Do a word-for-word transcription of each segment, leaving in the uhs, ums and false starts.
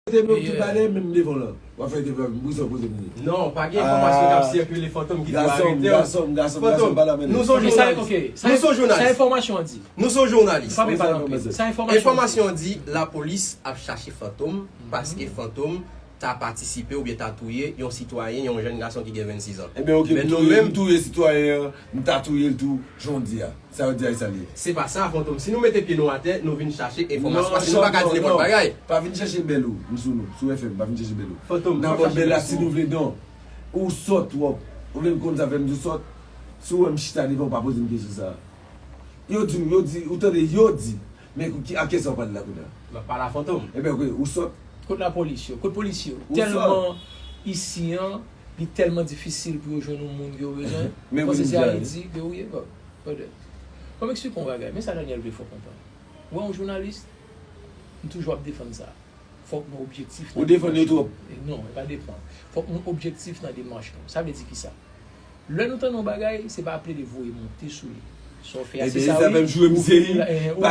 Te blòk tout bagay, menm devan w lan. W ap fè te blòk, m bouzen w poze m li. Non, pa gen enfòmasyon k ap sikile Fantom ki di w arete w. Gason m, gason m, gason m, gason m, pa la mennen. Nou se jounalis. Nou se jounalis. Sa enfòmasyon an di. Nou se jounalis. Pa pale anpil. Sa enfòmasyon an di. Enfòmasyon an di lapolis ap chache Fantom paske Fantom ta patisipe oubyen ta touye yon sitwayen, yon jèn gason ki gen vennsis an. Ebyen, oke, m touye, m touye sitwayen an, m ta touye l tou, jan w di a. Sa yo di a, e sa l ye. Se pa sa, Fantom. Si nou mete pye nou atè, nou vin chache enfòmasyon, paske nou pa ka di nenpòt bagay. Pa vin chache bèl ou, m sou nou, sou F M, pa vin chache bèl ou. Fantom, n ap bèl la si nou vle, non. Ou sòt twòp. Ou vle konn sa fè m di w sòt? Si w wè m chita devan w, pa poze m kesyon sa a. Yo di w, yo di, ou tande, yo di. Men ki, a kiyès w ap pale la kounye a? M ap pale a Fantom. Ebyen, oke, ou sòt. Kot lapolis yo? Kot polis yo? Tèlman isi an, li tèlman difisil pou yo jwenn yon moun ke yo bezwen. Ou panse se Ayiti ke ou ye? Bon, brother. Ban m eksplike w yon bagay. Men sa Daniel vle fè w konprann. Ou wè yon jounalis, m toujou ap defann sa. Fòk nou objektif nan demach nou. Ou defann yo twòp. Non, e pa defann. Fòk nou objektif nan demach nou. Sa vle di kisa? Lè nou tande yon bagay, se pa plede voye monte sou li. Sa w fè a, se sa wi. Ou vini, ou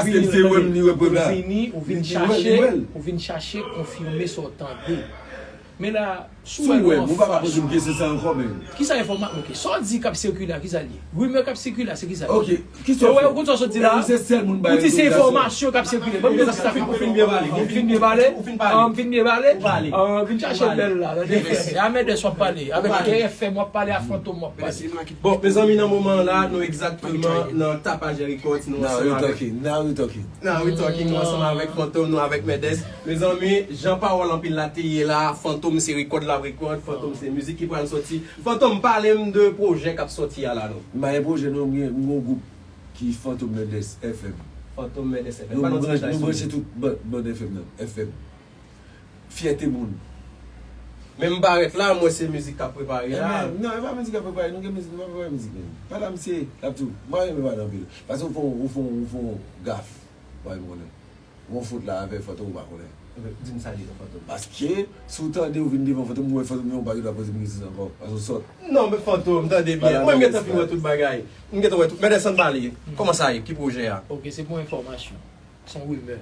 vini, ou vin chache, ou vin chache konfime sa w tande. Men la, si w wè nou an fas. Ou pa ka poze m kesyon sa ankò, men. Kisa enfòma-, oke, sa w di k ap sikile a, kisa l ye? Rimè k ap sikile a, se kisa l ye? Oke, kisa w fè? Ou konn sa w sot di la? Ou se sèl moun ba enfòmasyon. Ou di se enfòmasyon k ap sikile. Ban m di sa. Ou fin byen pale. Ou fin byen pale. Ou fin pale. Ou fin pale. Ou fin chache bèl la. Tande, a Mèdès w ap pale. Avèk F M w ap pale, a Fantom w ap pale. Bon, mezanmi, nan moman an la, nou egzakteman nan Tapajè Records, nou ansanm avèk Now we talking, now we talking. Now we talking, nou ansanm avèk Fantom, nou avèk Mèdès. Mezanmi, jan pawòl anpil la te ye la, Fantom se rekòd l ap rekòd, Fantom se mizik ki pral sòti. Fantom, pale m de pwojè k ap sòti a la non. M pa gen pwojè non, m gen, m gen yon gwoup ki Fantom Mèdès F M. Fantom Mèdès F M. Nou, nou branche tout bann, bann F M nan, F M. Fyète moun. Men m parèt la, m wè se mizik k ap prepare la. Non, e pa mizik k ap prepare, nou gen mizik, nou pa prepare mizik menm. Pale a misye, l ap di w. Mwen renmen pale anpil. Paske ou fè, ou fè, ou fè yon gaf. Mwen renmen konnen. Yon fot la avè Fantom ou pa konnen. Di m sa li non, Fantom. Paske, si w tande ou vin devan Fantom, ou wè Fantom, ou pa gen dwa poze m kesyon sa ankò. Paske w sòt. Non, men Fantom, tande byen. Mwen, m gentan fin wè tout bagay. M gentan wè tout. Mèdès, ann pale. Kòman sa ye? Ki pwojè a? Oke, se pou enfòmasyon. Se yon rimè.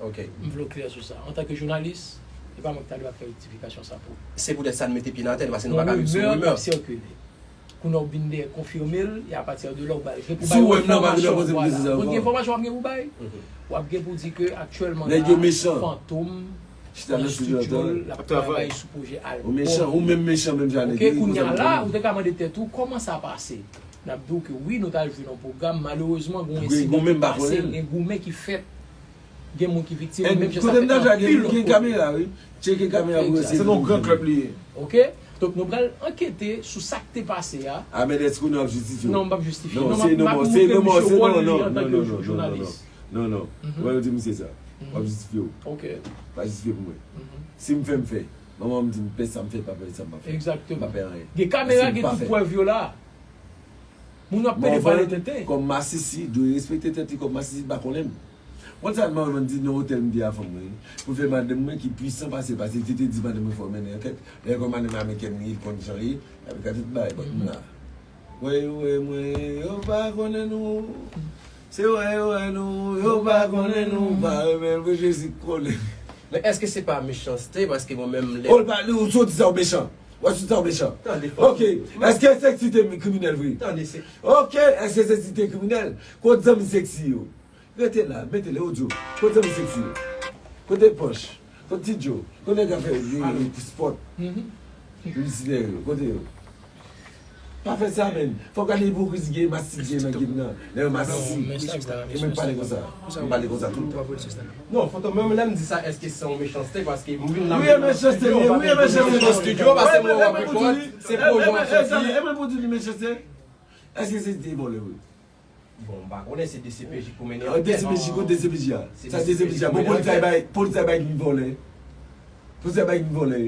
Oke. M vle w klè sou sa. Antanke jounalis, e pa mwen ki ta dwe ap fè rektifikasyon sa pou ou. Se poutèt sa n mete pye nan tè, paske nou pa ka viv sou rimè. Yon rimè k ap sikile. Kounye a w vin dèyè konfime l, e apati de la w ba l. Si w wè m nan, w pa gen dwa poze m kesyon sa ankò. Ou gen enfòmasyon w ap gen pou bay? W ap gen pou di ke aktyèlman la, Fantom nan estidyo l, l ap travay sou pwojè albòm. Ou mechan, ou menm mechan menm jan nèg yo. Oke, kounye a la, ou te ka mande tèt ou, kòman sa pase? N ap di w ke wi, nou t al jwe nan yon pwogram, malerezman, gen yon ensidan ki pase, gen goumen ki fèt, gen moun ki viktim, menm jan sa fèt nan anpil lòt kote. Gen kamera, wi. Tcheke kamera pou yo. Se nan yon gran klèb li ye. Oke? Donk, nou pral ankete sou sa k te pase a. A, men èske nou ap jistifye w? Non, m p ap jistifye. Non, m ap, m ap montre misye wòl li antanke jounalis. Non, non. Wè, yo di misye sa. W ap jistifye w. Oke. Pa jistifye pou mwen. Si m fè, m fè. Manman m di m, fè sa m fè, pa fè sa m pa fè. Egzakteman. M pa fè anyen. Gen kamera, gen tout prèv yo la. Moun yo ap pede pale tenten. Kòm masisi, dwe respekte tèt li kòm masisi, pa konnen m. Konn sa Morvan di nan otèl m te a fanm mwen, pou fè madanm mwen ki pwisan pase, pase li te, te di madanm mwen fò mennen ankèt. Lè kòm madanm amerikèn li konn jan ye, l ap gade tout bagay, but m la. Wè yo wè mwen, yo pa konnen nou. Se wè yo wè nou, yo pa konnen nou, pa renmen l, pou Jezi konnen. Men èske se pa mechanste, paske mwen menm lè. Oh, l pa, ou sot di sa ou mechan. Ou sot di sa ou mechan. Tande, fò. Oke, èske Sexy te kriminèl vre? Tande, se. Oke, èske Sexy te kriminèl? Kot zanmi Sexy yo? Rete la, mete le odyo. Kot zanmi Sexy yo? Kote Panch? Kote Ti Djo? Kote nèg k ap fè spòt? Piblisitè yo, kote yo? Pa fè sa, menn. Fò w gade ipokrizi gen, masisi gen nan game nan. Lè yo masisi. Yo menm pale konsa. Yo pale konsa tout tan. Non, Fantom, menm lè m di sa, èske se yon mechanste? Paske m vin la, wi, e mechanste li ye, wi, e mechanste li ye. Nan estidyo, paske mwen wè rekòd, se pwojè w ap sòti. E mwen pou di li mechanste? Èske se te vòlè vre? Bon, m pa konnen, se D C P J k pou mennen ankèt. D C P J, kot D C P J a? Sa D C P J a? Bon, polis la bay, polis la bay ki vòlè. Polis la bay ki vòlè.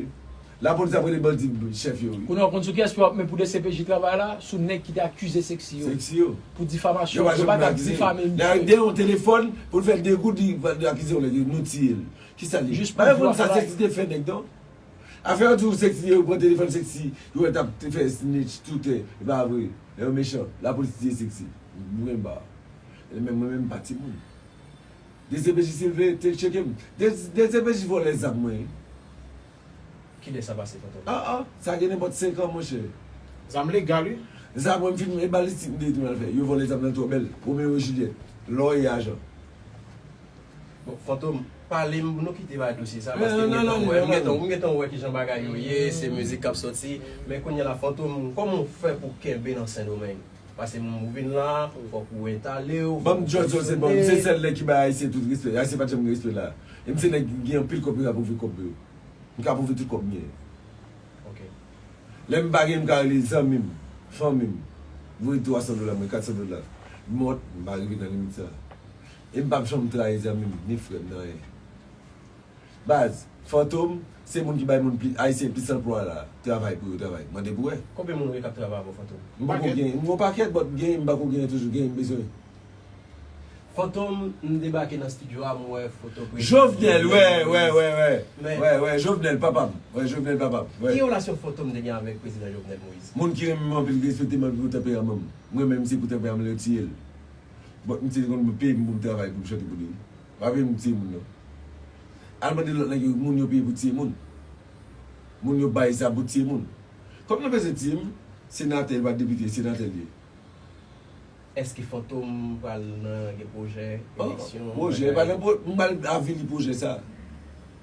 Lapolis ap rele bandi chèf yo, wi. Kounye a, w konn sou kiyès pou y ap, men pou D C P J travay la, sou nèg ki te akize Sexy yo. Sexy yo. Pou difamasyon, yo pa ka difame misye. Yo pa janm dèyè yon telefòn pou l fè de goud, li akize yon nèg, nou tiye l. Kisa li? Jis pou travay. Pa yo konn sa Sexy te fè nèg, non? Afè yo di w Sexy, yo pran telefòn Sexy, yo wè t ap fè snitch toutè. E pa vre. Lè yo mechan, lapolis tiye Sexy. Mwen ba. E menm mwen menm pa timoun. D C P J si l vle, te tcheke m. D C P J vòlè zam mwen. Kilè sa pase, Fantom? Ah, ah, sa gen nenpòt senk an, monchè. Zam legal, wi. Zam, mwen, m fin, e balistik m te di m al fè. Yo vòlè zam nan twò bèl. Romeo e Juliet. Lò e ajan. Bon, Fantom, pale m, nou kite ba dosye sa, paske m gentan wè, m gentan, m gentan wè kijan bagay yo ye, se mizik k ap sòti. Men kounye a la, Fantom, kòman w fè pou w kenbe nan Sendomeng? Paske moun ou vin la, fòk ou entale w, fòk ou fè sou de. Ban m djòl, se bon, m se sèl nèg ki bay Ayisyen tout respè. Ayisyen pa t janm gen respè la. E m se nèg ki gen anpil kòb, yo ka pwouve kòb yo. M ka pwouve tout kòb m gen. Ok. Lè m pa gen, m ka rele zanmi m, fanmi m. Voye twa san dola mwen, kat san dola. M mòt, m pa rive nan limit sa. E m p ap janm trayi zanmi m, ni frè m nan anyen. Baz, Fantom, se moun ki bay moun pli, Ayisyen plis anplwa la. Travay pou yo travay. Mande pou wè. Konbyen moun ou gen k ap travay avè w, Fantom? M poko gen, m gon pakèt, but gen, m pako gen toujou, gen, m bezwen. Fantom, m debake nan estidyo a, m wè foto prezidan. Jovenel, wè, wè, wè, wè. Men- Wè, wè, Jovenel, papa m. Wè, Jovenel, papa m. Wè. Ki relasyon Fantom te gen avèk prezidan Jovenel Moïse? Moun ki renmen m anpil, respekte m anpil pou tanperaman m. Mwen menm, se pou tanperaman l retire l. But m te konn peye m pou m travay, pou m chante pou li. Pa peye m pou tiye moun, non. Al mande lòt nèg yo, moun yo peye pou tiye moun. Moun yo bay sa pou tiye moun. Kòm nou bezwen tiye m, senatè, li pa depite, senatè l ye. Èske Fantom pral nan gen pwojè, Oh, eleksyon, pwojè, bagay? Pa nan pwo-, m pral avili pwojè sa.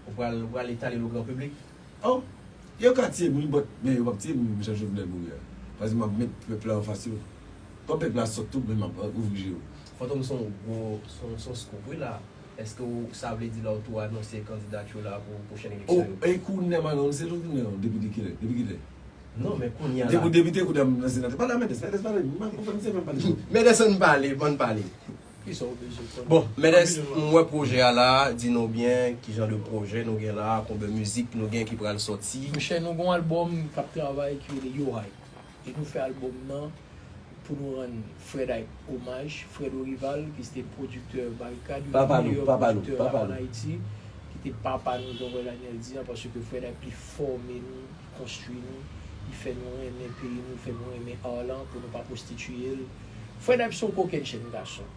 Ou pral, ou pral etale l o gran piblik? Oh, yo ka tiye m, wi, but, men yo p ap tiye m jan Jovenel mouri a. Paske m ap met pèp la anfas yo. Kòm pèp la sòt tou, men m ap ouvri je yo. Fantom se yon gwo, se yon, se yon scoop, wi la. Èske w, sa vle di la w tou anonse kandidati w la pou pwochèn Oh, eleksyon yo? E kounye a m anonse l, kounye a, depi de kilè? Depi kilè? Non, men kounye a Depi la. w depite, kounye a m nan senatè. Pale a Mèdès, Mèdès pale, m pa konprann se menm pale. Mèdès, ann pale, ann pale. Kisa w bezwen konnen? Bon, Mèdès, m wè pwojè a la, di nou byen, ki jan de pwojè nou gen la, konbyen mizik nou gen ki pral sòti. Monchè, nou gon albòm k ap travay ki rele Yo Hype. E nou fè albòm nan pou nou rann Fred Hype omaj. Fred Orival, ki se te pwodiktè Barikad, youn Papa nan nou, meyè papa nou, pwodiktè papa an nou. Ayiti, ki te papa nou, jan w wè Daniel di a, paske Fred Hype li fòme nou, li konstwi nou, li fè nou renmen peyi nou, li fè nou renmen art lan, pou nou pa pwostitiye l. Fred Hype se yon kokenn chenn gason.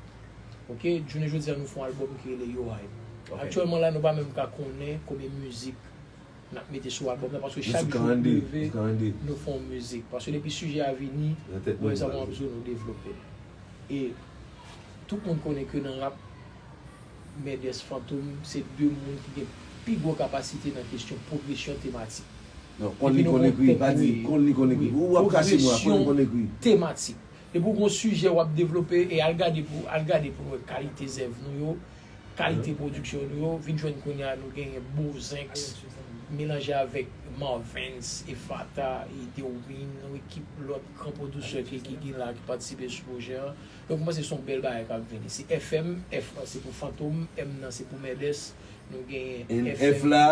Ok, jounen jodi a nou fè yon albòm ki rele Yo Hype. Ok. Aktyèlman la, nou pa menm ka konnen konbyen mizik n ap mete sou albòm nan, paske Nou chak sou jou nou karannde, leve, sou karannde. Nou fè yon mizik. Paske depi sijè a vini, Nan tèt wè nou sa pale. Mabzo nou devlope. E tout moun konnen ke nan rap, Mèdès, Fantom, se de moun ki gen pi gwo kapasite nan kesyon pwogresyon tematik. Non, konn li konn ekri, pa di, konn li konn ekri. Ou ap kache mwen, konn li konn ekri. Tematik. Depi w gon sijè w ap devlope, e al gade pou, al gade pou nou wè kalite zèv nou yo, kalite pwodiksyon nou yo, vin jwenn kounye a nou genyen Bozenx melanje avèk Marvens, Efata, e Deowin, yon ekip lòt gran pwodisè ki, ki gen la, ki patisipe sou pwojè an. Donk, mwen panse se yon bèl bagay k ap vini. Se F M, F se pou Fantom, M nan se pou Mèdès, nou genyen And F M. F la,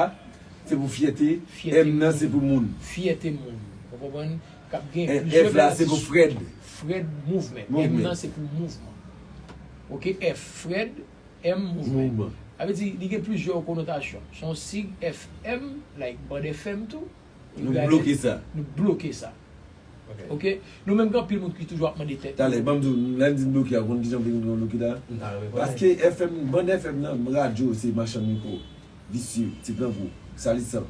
se pou fyète, Fyète M nan moun. Se pou moun. Fyète moun. Ou konprann? K ap gen And plizyè F la, bèl se pou atis. Fred. Fred Movement. M Movement. Nan se pou mouvman. Ok, F, Fred, M, Movement. Mouvman. Sa vle di, li gen plizyè konotasyon. Se yon sig F M, like, band F M tou. Nou bloke sa. Nou bloke sa. Ok. Ok? Nou menm gen anpil moun ki toujou ap mande tèt. Talè, ban m di w, lè n di n bloke a, konn kijan vin yon bloke la? M ta renmen konnen. Paske F M, band F M nan, radyo, se machann mikwo. Visye, ti grangou, salisan.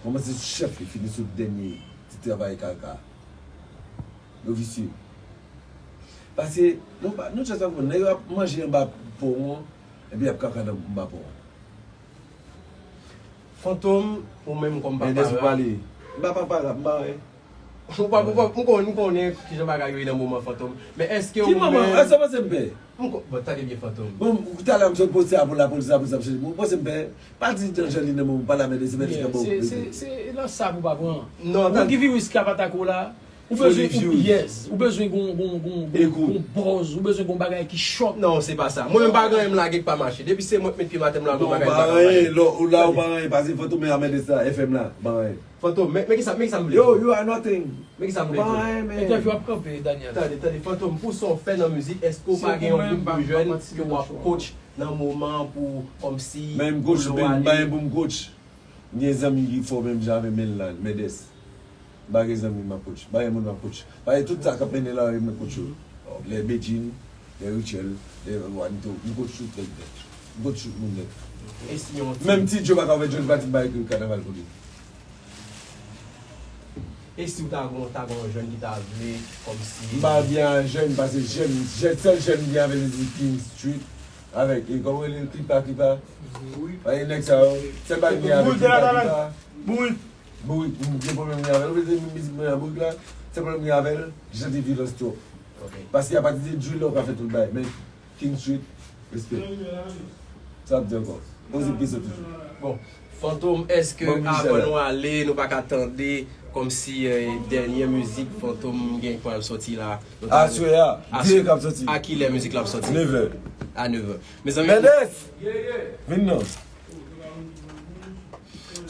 Kòmanse sou chèf li, fini sou dènye, ti travay kaka. Yo visye. Paske, nou pa, nou just pa konprann, nèg yo ap manje anba pon an, epi y ap kaka nan anba pon an. Fantom, ou menm kòm papa Mèdès pou rap. Pale. M pa papa rap, m pa anyen. Ou pa, ou pa, m konnen, m konnen, m konnen kijan bagay yo ye nan moman Fantom. Men èske ou Ki moman? menm Èske w panse m pè? M ko-, bon, tande byen, Fantom. Bon, talè m sot poste a pou lapolis, lapolis ap chèche m. Ou panse m pè? Pa di jan li nan moman, pale a Mèdès, Mèdès ka ba w. Se, se, se nan sa pou pa pran. Non, Moun ki viris k ap atake w la, ou Foli bezwen, views. Yes, ou bezwen gon, gon, gon, gon, Ekout. Gon buzz, ou bezwen gon bagay ki chòk. Non, se pa sa. Mwen menm pa gen anyen m lage k pa mache. Depi se mwen k met pye m atè m lage yon Non, bagay m pa pa mache. anyen, lò, ou la ou pa anyen, pase Fantom e a Mèdès la, F M la, pa anyen. Fantom, men, men kisa, men kisa m vle Yo, di? you are nothing. Men kisa m Pa vle di? anyen, men. Entèvyou ap kanpe, Daniel. Tande, tande, Fantom, pou sa w fè nan mizik, èske w Se pa gen pou yon mwen, gwoup pa, de pa jèn patisipe ke w ap nan show. Coach nan moman pou, kòmsi, Men m coach, pou men m ale? Pa gen pou m coach. M gen zanmi ki fò menm jan avè m la, Mèdès. M pa gen zanmi m ap coach. M pa gen moun m ap coach. Paske tout sa k ap mennen la, yo m coach yo. Lè Bedjine, lè Rutshelle, lè Juanito, m coach tout nèg nèt. M coach tout moun nèt. E si yon Menm Ti Djo pa ka fè Djo Patrick ba ekri kanaval pou li. E si w ta gon, ta gon jèn ki ta vle, kòmsi. M pa byen a jèn, paske jèn, jèn, sèl jèn m byen avè l se King Street, avèk, e, kòman rele l, Klipa, Klipa? Bourik. Paske nèg sa yo, sèl bagay m byen avè l, Klipa, Klipa. Bourik. Bourik, m gen pwoblèm avè l. Ou vle di mizik mwen a Bourik la, sèl pwoblèm m gen avè l, jan de vyolans twòp. Ok. Paske apati de drill la, ou ka fè tout bagay, men King Street, respè. Sa ap di ankò. Poze kesyon toujou. Bon, Fantom, èske avan nou ale, nou pa ka tande kòmsi, eh, dènye mizik Fantom gen pral sòti la? Aswè a, dirèk ap sòti. A kilè mizik la ap sòti? Nevè. A nevè. Mezanmi, Mendes! Vin non.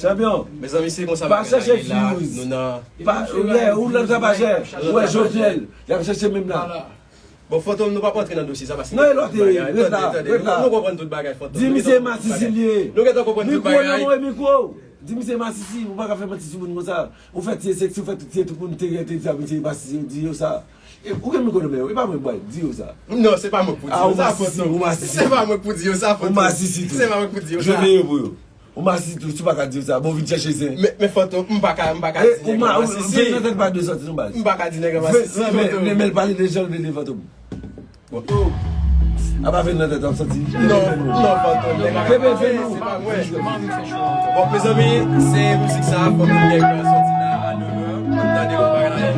Chanpyon. Mezanmi, se konsa bagay la ye la. Nou nan. Pa chèche views. Pa, yeah, ou nan tapajè. Ou wè Jovenel, y ap chèche menm la. Bon, Fantom, nou p ap antre nan dosye sa, paske nou konprann tout bagay. Tande, tande, tande. Nou konprann tout bagay, Fantom. Di misye masisi li ye. Nou gentan konprann tout bagay. Mikwo nan men w, mikwo. Di misye masisi, ou pa ka fè manti sou moun konsa. Ou fè tiye seksi, ou fè tiye tout moun te, te di a misye masisi, ou di yo sa. E, ou gen mikwo nan men w, e pa mwen, bòy, di yo sa. Non, se pa mwen k pou di yo sa, Fantom. Se pa mwen k pou di yo sa, Fantom. Ou masisi tou. Se pa mwen k pou di yo sa. Je veye pou yo. Ou masisi tou, si w pa ka di yo sa, bon, vin chèche zen. Men, men Fantom, m pa ka, m pa ka di nèg la masisi. Vin nan tèt pa de sòti, non, baz. M pa ka di nèg la masisi, Fantom. Men, men l pale de jan l vle li, Fantom. Bon. A pa vin nan tèt w ap sòti. Non, non, Fantom, nèg la kenbe vin nou. Se pa mwen. Bon, mezanmi, se mizik sa, Fantom nèg la sòti la a nevè. N ap tande yon bagay la.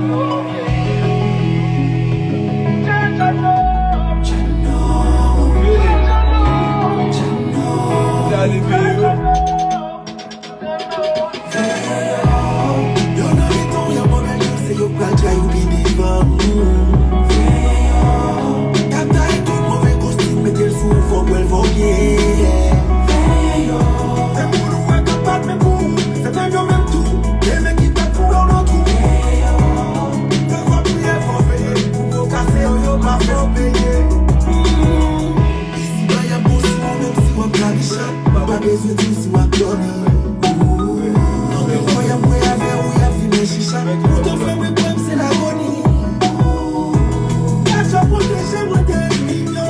Yo nan mitan w, y ap anmède w, se yo k pral tray ou pi devan. Veye yo, y ap taye tout move kostim, mete l sou ou, fò w bwè l, fò w byen. Veye yo, se moun ou wè k ap bat men pou ou, se menm yo menm tou, demen ki bat pou w nan nan twou. Veye yo, fò w priye, fò w veye, pou po kase yo, yo pa fè w peye. Isi bay ap bon sou ou, menm si w ap rabicha, pa bezwen di w si w ap dòmi. Anpil fwa y ap bwè avè w, y ap fimen chicha. Ou te fè mwen kwè m se lagoni. Gad jan pwoteje mwen de enmi m yo.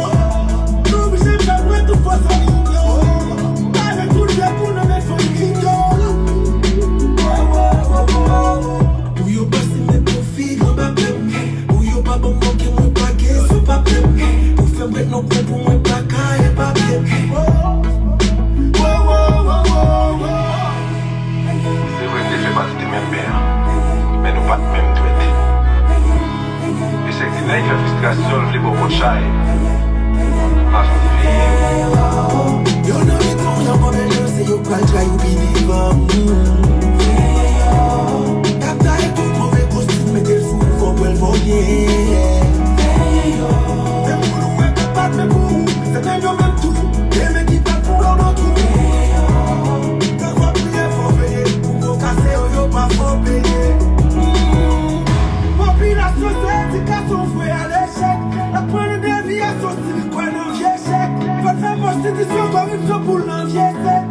Nou oblije fè mwen tout fòs an inyon. Avèk tout lè pou nou met fanmi m yo. Pou yo pase men pwofi anba pèm. Pou yo pa ban m manke mwen pa gen sou papye m. Pou fè m ret nan kwen pou mwen pa ka epapiye m. Se vre n te fè pati de menm men an, men nou pa t menm dwèt. E sèk di nèg fè fristrasyon l vle ba w kòd chay. Mason di veye yo. Yo nan mitan w, y ap anmède w, se yo k pral tray ou pi devan. Veye yo. Y ap taye tout move kostim, mete l sou ou, fò w bwè l, fò w byen. Veye yo. Se moun ou wè k ap bat men pou ou, se menm yo menm tou, demen ki bat pou w nan twou. Veye yo. Fò w priye, fò w veye, pou po kase yo, yo pa fè w peye. Popilasyon se edikasyon vwe a lechèk. N ap pran nan deviyasyon si li kwè nan vye chèk. Fò n fè pwostitisyon, koripsyon pou l nan vye sèk.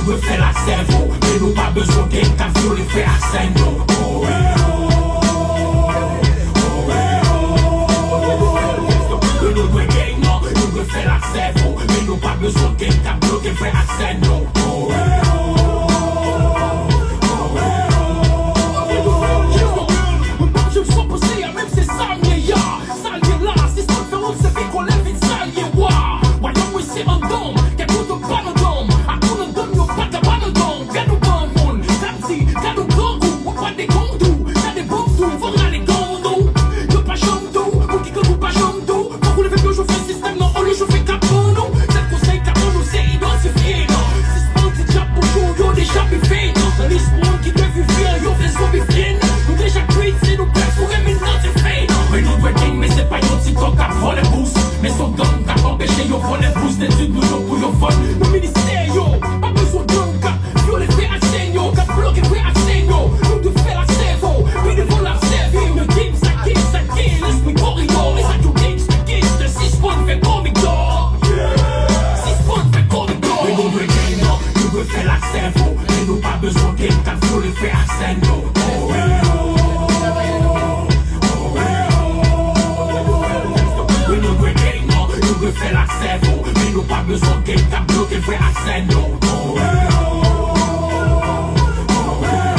Fè la sèvo, men nou pa bezwen gang k ap vyole frè ak sè nou. Oh, eh, oh, oh, eh, oh, oh, oh. Wi, nou dwe gang, non, nou dwe fè la sèvo, men nou pa bezwen gang k ap bloke frè ak sè nou. Oh, eh, oh, oh, eh, oh, oh. Yo, mwen pa janm sou panse a, menm se sa m ye a. Sa l ye la, sispann fè wont, se vin kole vit sa l ye wa. Wayòm mwen se anndan m, kèk kote pa nan dan m. Akou nan dan m, yo pa ka pa nan dan m. Gad yon bann moun k ap di, gad yon grangou, ou pa de gang tou, gade banm tou, fò rale gang nou. Yo pa janm di w, moun ki grangou pa janm di w. Fòk ou leve pye w, chofè sistèm nan, olye chofè k ap ban nou. Sèl konsèy k ap ban nou, se idantifye n. Sispann di dyab bonjou, yo deja bife n. Nan lis moun ki dwe viv byen, yo vle zonbifye n. Nou deja kwit, se nou pèfoure men nan dife n. Men nou dwe gang, men se pa yon ti gang k ap vòlè bous. Men se yon gang k ap anpeche yo vòlè bous detid nou yo pou yo vann nou ministè yo. Pa bezwen gang k ap vyole frè ak sè n yo, k ap bloke frè ak sè n yo. Nou dwe fè la sèvo, pi devan l ap sèvi. Men gang sa gang, sa gang, lespri koridò. Men sa k yo gang, sa gang, sa sispann fè komik dò. Sispann fè komik dò. Men nou dwe gang, non, nou dwe fè la sèvo. Men nou pa bezwen gang k ap vyole frè ak sè n yo. Oh, eh, oh, oh, eh, oh. Wi, nou dwe gang, non, nou dwe fè la sèvo, men nou pa bezwen gang k ap bloke frè ak sè nou. Oh, eh, oh, oh, eh,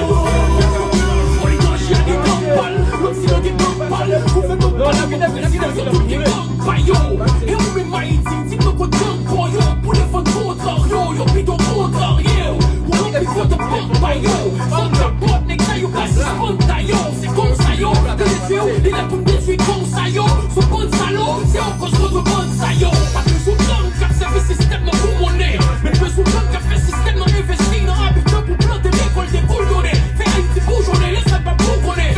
oh. Oliganchi a gen gang pa l, lòt sila gen gang pa l, gouvènman pa l, yo tout gen gang pa yo. E ou menm Ayiti, di m nan kot gang pa w yo, pou defann kontraryo, yo pito kontrarye w. Ou ranpli kont bank pa yo, san kapòt, nèg sa yo ka sispann taye w. Se konsa yo ka detwi w, li lè pou n detwi konsa yo. Sou bann sa yo, se yon koz kont bann sa yo. Pa bezwen gang k ap sèvi sistèm nan pou monnen, men bezwen gang k ap fè sistèm nan envesti nan abitan pou plante lekòl, debouldonnen, fè Ayiti boujonnen, lè sa pa pou konnen.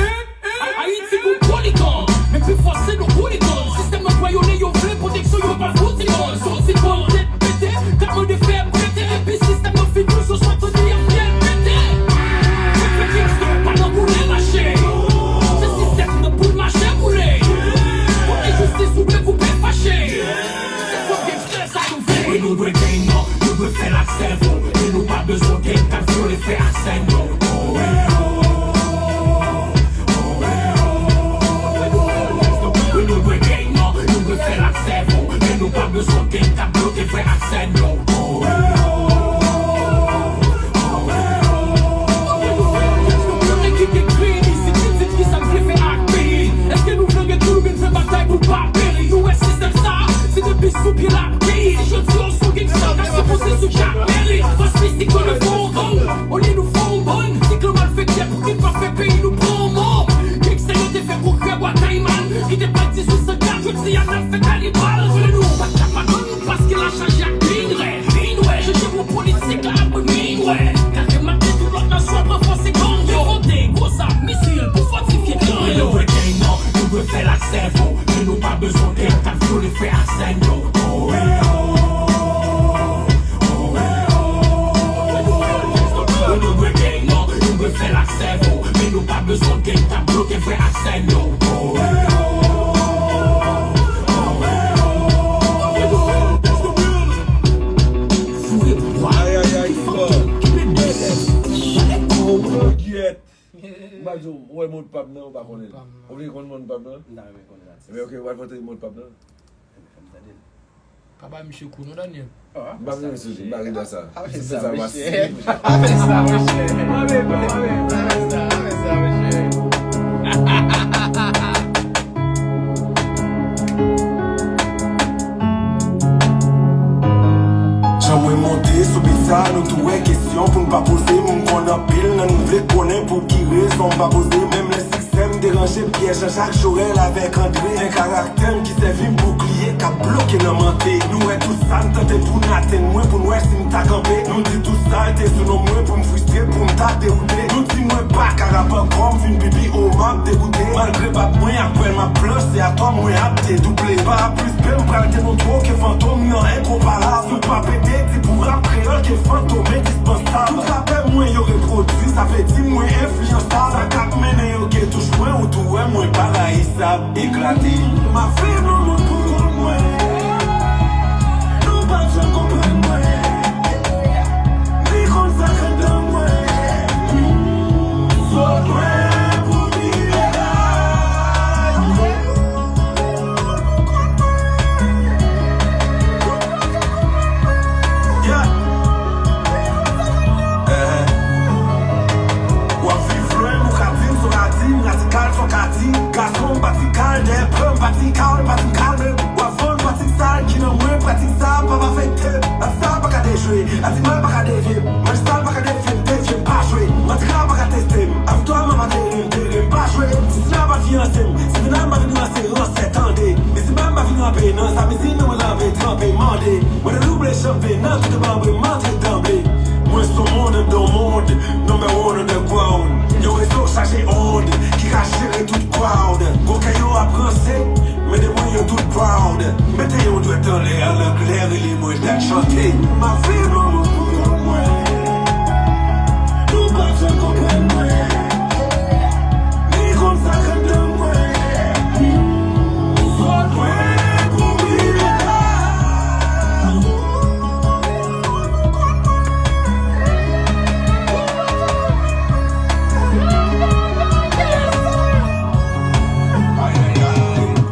Ayiti gon poligon, men pi fò se nou hooligans. Sistèm nan pwayone, yo vle pwoteksyon, yo pa fouti bon. Soti bon tèt pete, k ap mande fè prete, epi sistèm nan fin plis yo swa tande y ap fè l pete. Fè gangsta pa nan boule mache. Se sistèm nan pou l mache boule. Pou enjistis ou vle koupe fache. Se fòk gangsta sa nou vle. Wi, nou dwe gang, non, nou dwe fè l ak sèvo, men nou pa bezwen gang k ap vyole frè ak sè nou. Oh, eh, oh, oh, eh, oh. Wi, nou dwe gang, non, nou dwe fè l ak sèvo, men nou pa bezwen gang k ap bloke frè ak sè nou. Oh, eh, oh, oh, eh, oh. Moun ki te kreye isit, ki di ki sa n vle fè ak peyi. Èske nou vle retourne fè batay pou pa peri? U S sistèm sa, se depi sou pye l ap keyi. Si jodi yo sou gangsta, ka sipoze sou chak meri. Fòs mistik yo nou fè yon gang, olye nou fè yon bann. Ti klan malfektè pou ki pa fè peyi nou pran mò. Gangsta yo te fè kongrè Bwa Kayman, ki te bat dizuit san kat, jodi a n ap fè kanibal. Vle nou bat la pa gang, paske l ap chaje ak minwè. Minwè, chanje mo politik la ak minwè. Gade maten tout lòt nasyon pran fòs se gang yo. Vote, gwo zam, misil pou fòtifye klan yo. Nou dwe gang, non, nou dwe fè l ak sèvo, men nou pa bezwen gang k ap vyole frè ak sè nou. Oh, eh, oh, oh, eh, oh. Nou dwe gang, non, nou dwe fè l ak sèvo, men nou pa bezwen gang k ap bloke frè ak sè nou. Oh, eh, oh, oh, eh, oh. Foure bwa, ki fantom, ki bebe. Gyèt. M pa di w, ou wè mo de pam nan, ou pa konnen l. Ou vle konn mo de pam nan? M ta renmen konnen l. Ebyen, ok, ou al vote mo de pam nan. Fè m tande l. Pa bay misye kou non, Daniel. M pa renmen sou li, m pa renmen sa. Ape sa, mesye. Ape sa, mesye. Ape, ape, ape sa, ape sa, mesye. Jan mwen monte sou bit sa, nou tou wè kesyon pou n pa poze m. M konn anpil nan nou vle konnen pou ki rezon m pa poze m. Menm lè siksè m deranje Pyè Jan Jak Jorèl avèk André. Men karaktè m ki sèvi m boukliye k ap bloke nan mante. Nou wè tout sa n tante pou n atenn mwen, pou n wè si m ta kanpe. Nou di tout sa rete sou non mwen pou m fristre, pou m ta dewoute. Nou di mwen pa ka rap ankò, m fin pipi o m ap degoute. Malgre bab mwen ap kwè m ap blanch, se atò mwen ap dedouble. Pa plis bè m pral demontre w ke fantom nan enkonparab. Si w pa pete, di pou rap kreyòl ke fantom endispansab. Tout rapè mwen yo repwodui, sa vle di mwen enfliyansab. Sa k ap mennen yo gen touch mwen, ou tou wè mwen pa rayisab. Eklate. M ap viv yon moun pou kont mwen. Nou p ap janm konprann mwen. Majistra pa ka defye m, defye m, pa jwe. Manti ka pa ka teste m. Avèk twa mwen pa te ri m, te ri m, pa jwe. Si Sina pa fiyanse m, si Sina pa vin ranse, ranse, tande. Mesi ba m pa vin ranpe nan sa mezi men mwen lanve, tranpe, mande. Mwen te double chanpe nan tout banbre, m antre danble. Mwen se yon moun andan yon mond, number one underground. Yon rezo chaje ond ki ka jere tout crowd. Gwo kè yo ap ranse, men de mwen yo tout proud. Mete yon dwèt anlè, an anglè, rele mwen dat chante. Ma vi mwen pou kont mwen. Nou pa fè konprann mwen. Ni konn sa k anndan mwen. Sot mwen pou rive la.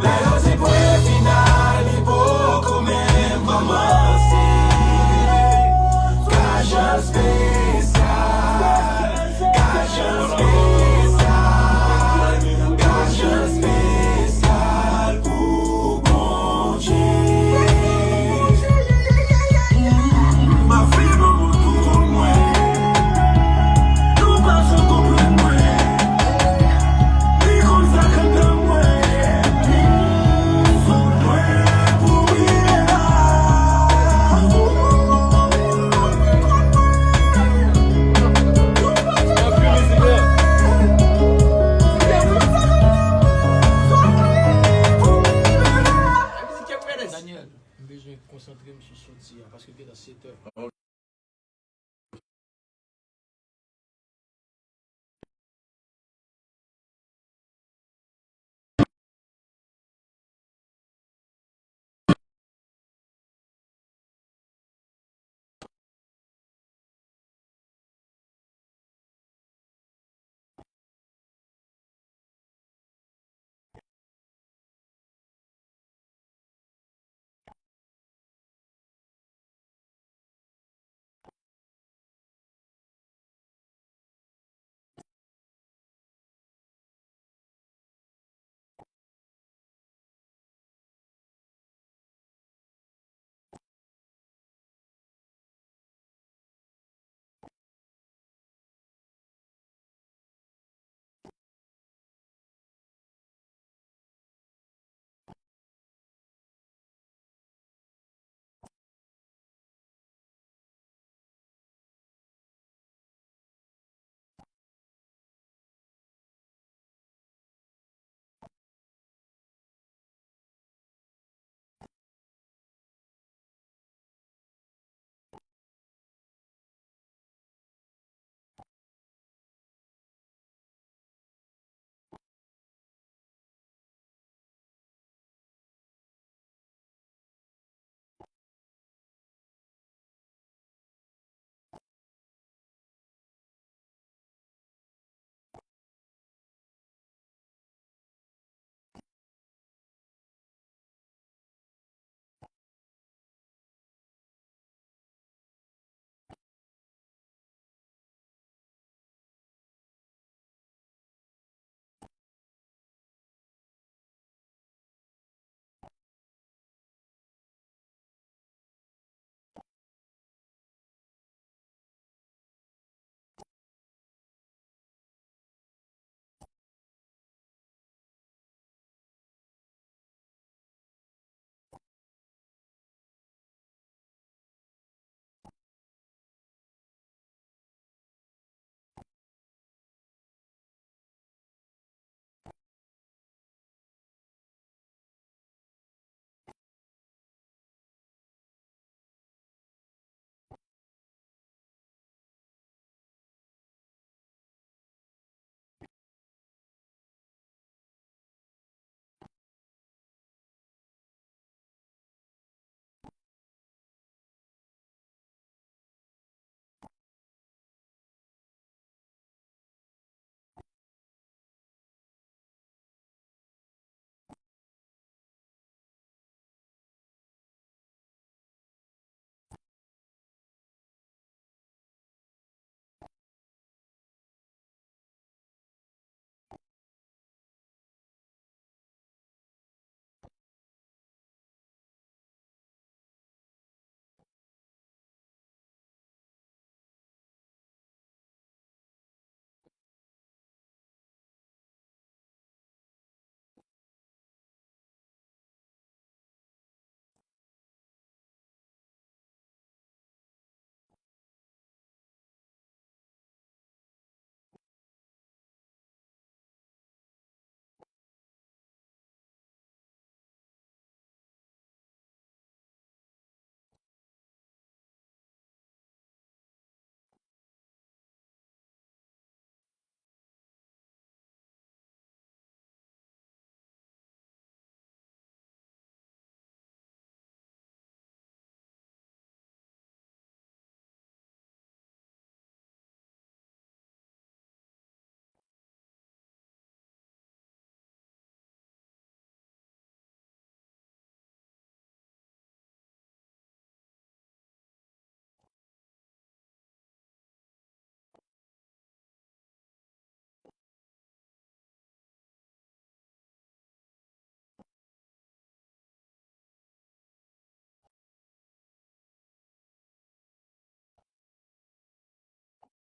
Lè yo di premye final, li poko menm kòmanse. Kajal Space.